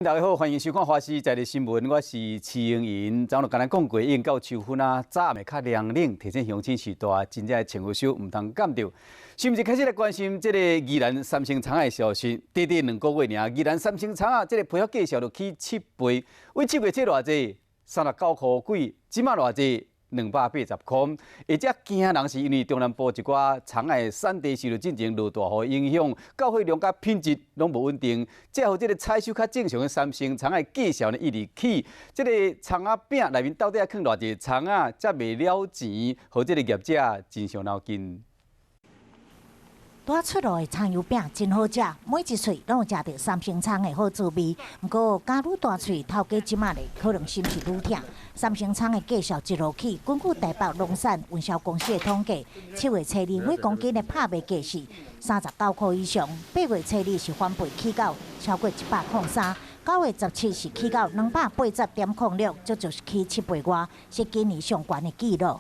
大家好，歡迎收看《華視在地新聞》，我是徐英瑩。昨日剛才講過，已經到秋分啊，早暗會較涼冷，提醒鄉親序大，真正的穿雨衫毋通減著。是毋是開始來關心這個宜蘭三星蔥的消息？短短2個月爾，宜蘭三星蔥仔這個批發價數就起七倍，為7月這偌濟39箍幾，這馬偌濟280箍。而且驚人是因為中南部一寡蔥仔的產地受著進前落大雨影響，到貨量佮品質攏無穩定，才予這個採收較正常的三星蔥仔的價數呢一直起。這個蔥仔餅內面到底愛囥偌濟蔥仔才賣了錢，予這個業者真傷腦筋。拄出爐的蔥油餅真好食，每一喙攏有食著三星蔥的好滋味。毋過，咬愈大喙，頭家這馬咧可能心是愈疼。三星蔥的價數一路起，根據台北農產運銷公司的統計，7月初二每公斤的拍賣價是39箍以上，8月初二是翻倍起到超過103，9月17是起到280.06，這就是起7倍外，是今年上懸的紀錄。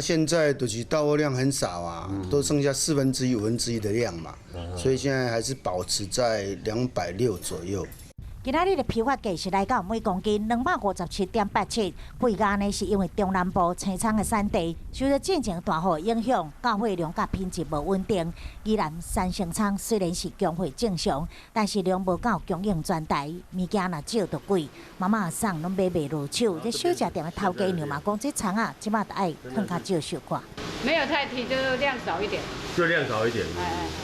現在就是到貨量很少啊，都剩下四分之一、五分之一的量嘛，所以現在還是保持在260左右。今仔日的批發價是來到每公斤257.87，貴價呢是因為中南部青蔥的產地受著進前大雨影響，到貨量佮品質無穩定。宜蘭三星蔥雖然是供貨正常，但是量無夠供應全台，物件若少就貴。媽媽送攏買袂落手，這小食店的頭家娘嘛講，這蔥仔這馬著愛放較少小可。沒有太提，就量少一點。就量少一點，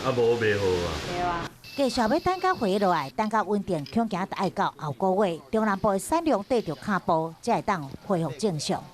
啊無賣好啊。對啊。繼續欲等到回落來，等到穩定，恐驚著愛到後個月，中南部的產量綴著跤步，才會當恢復正常。